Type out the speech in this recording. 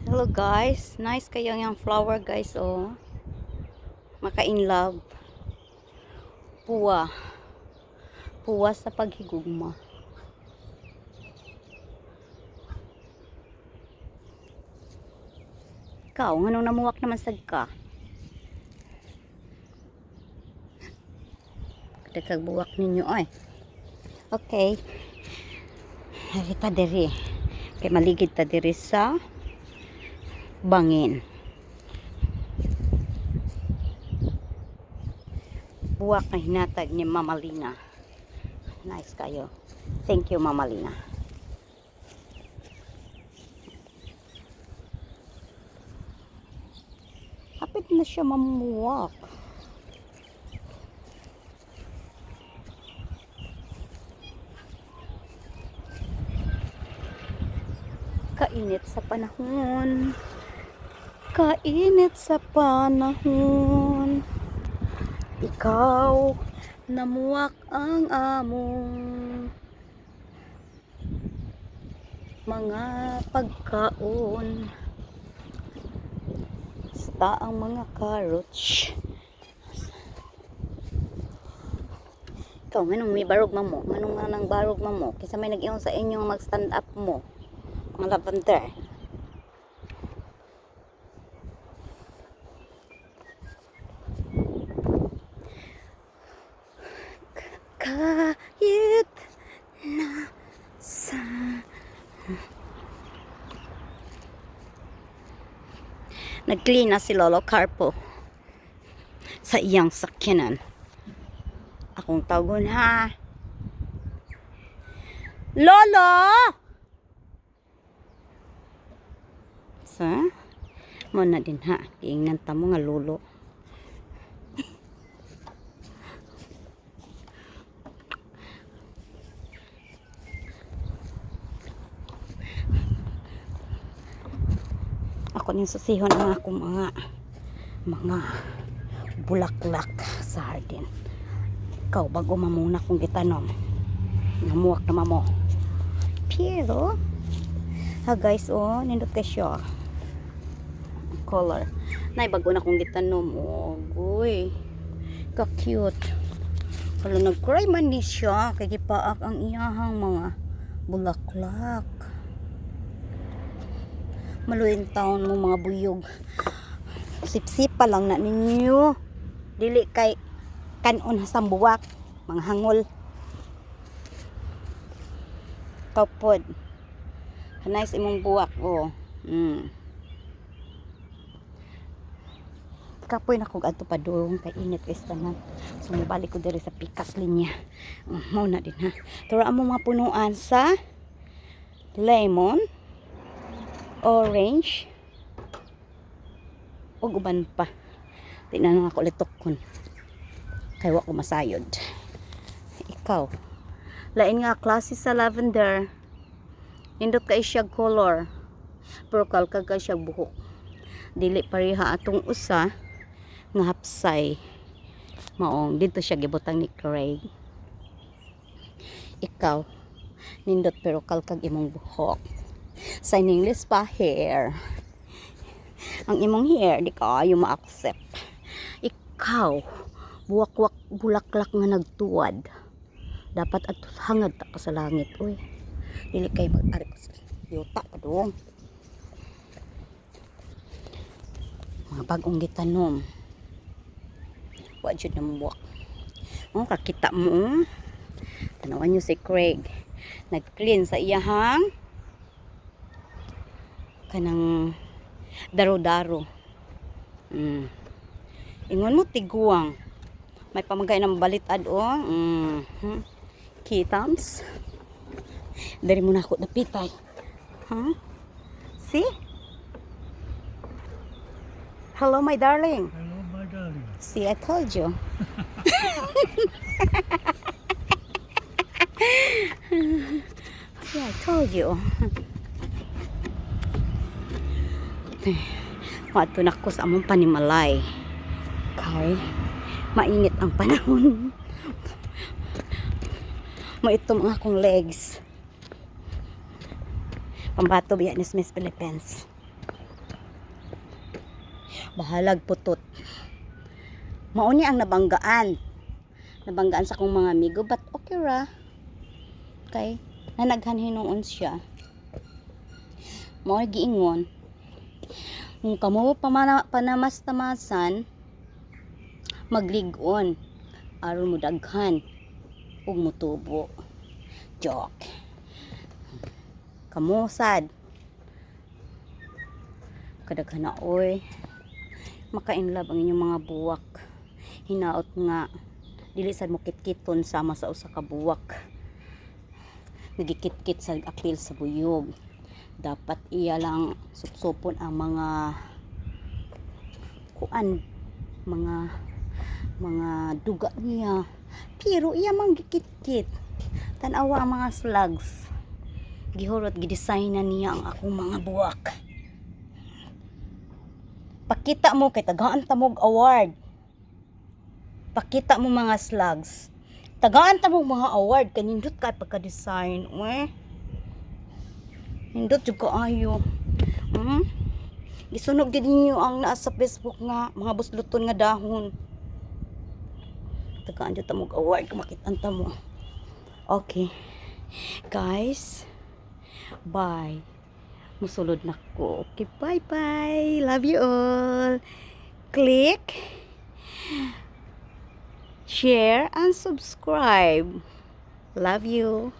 Hello guys, nice kayo yung flower, guys, oh. Maka in love. Puwa. Puwa sa paghigugma. Ikaw, nganong namuwak naman sad ka? Kadagkag buwak ninyo ay. Okay. Halita diri. Kay maligid ta diri sa bangin. Buwak na hinatag ni Mama Lina. Nice kayo. Thank you, Mama Lina. Hapit na siya mamuwak. Kainit sa panahon. Kainit sa panahon. Ikaw, namuwak ang among mga pagkaon. Basta ang mga carrots. Ikaw, nganong may barog man mo? Nganong nga nang barog man mo? Kaysa may nag-iyon sa inyo mag-stand up mo. Mga lavender. Kahit na sa nag-clean na si Lolo Carpo sa iyang sakyanan. Akong tawagon ha. Lolo! Sa? Mo na din ha. Giingnan ta mo nga lolo. Ako ning susihon ang akong mga bulaklak sa hardin. Ikaw, bago mamuna kong gitanom. Namuwak na mo. Pero, ha guys, oh, nindot kay siya. Color. Nay, bago na kong gitanom. Oh, guy. Ka-cute. Hala, nag-cry man ni siya. Kay gipaak ang iyahang mga bulaklak. Maluin taon mo mga buyog. Sipsip pa lang na ninyo. Dili kay kanon sa buwak. Mga hangol. Kapod. Nice imong buwak, oh. Kapoy na kog adto pa dong kay init kay tanan. So mobalik ko diri sa pikas linya. Oh, mao na din ha. Tara mo mga punuan sa lemon, orange, ug uban pa. Di na nga ako litokon. Kay wa ko masayod. Ikaw. Lain nga klase sa lavender. Nindot kay siya color. Pero kalkag kay siya buhok. Dili pareha atong usa nga hapsay. Maong dito siya gibutang ni Craig. Ikaw, nindot pero kalkag imong buhok. Sa in English pa, hair. Ang imong hair, di kaayo ma-accept. Ikaw, buwakwak bulaklak nga nagtuwad. Dapat adto sa hangad ta ka sa langit, uy. Dili kay mag-ari ko sa yuta pa dong. Mga bagong gitanom. Wa jud namuwak. Oh, kakita mo. Oh. Tanawan niyo si Craig. Nag-clean sa iyahang kanang daro-daro. Ingon mo tiguang. May pamagay ng balitad oh. Kitams. Dari mo na ako dapitay. Huh? See? Hello, my darling. Hello, my darling. See, I told you. See, I told you. Mato na ko sa among panimalay. Kay, mainit ang panahon. Maitom ang akong legs. Pambato biya ni Miss Philippines. Bahalag putot. Mao ni ang nabanggaan. Nabanggaan sa akong mga amigo, but okay ra. Kay nanaghan hinuon siya. Mao giingon. Kung kamo panamas-tamasan, maglig-on aron mo daghan ug mutubo. Joke. Kamo sad. Kadaghan na oy. Maka-inlove ang inyong mga buwak. Hinaot nga dili sad mo kitkiton sama sa usa ka buwak. Nagikit-kit sa apil sa buyog. Dapat iya lang supsupon ang mga kuan, mga duga niya. Pero iya mang gikit-kit. Tan-awa ang mga slugs. Gihurot gidesign na niya ang akong mga buwak. Pakita mo kay tagaan ta mog award. Pakita mo, mga slugs. Tagaan ta mog mga award kanindot kay pagka-design, we. Nindot jud kaayo. Gisunog gid ninyo ang naa sa Facebook nga mga busluton nga dahon. Tagaan jud ta mog award kung makit-an ta mo. Okay. Guys, bye. Musulod na ko. Okay, bye-bye. Love you all. Click, share, and subscribe. Love you.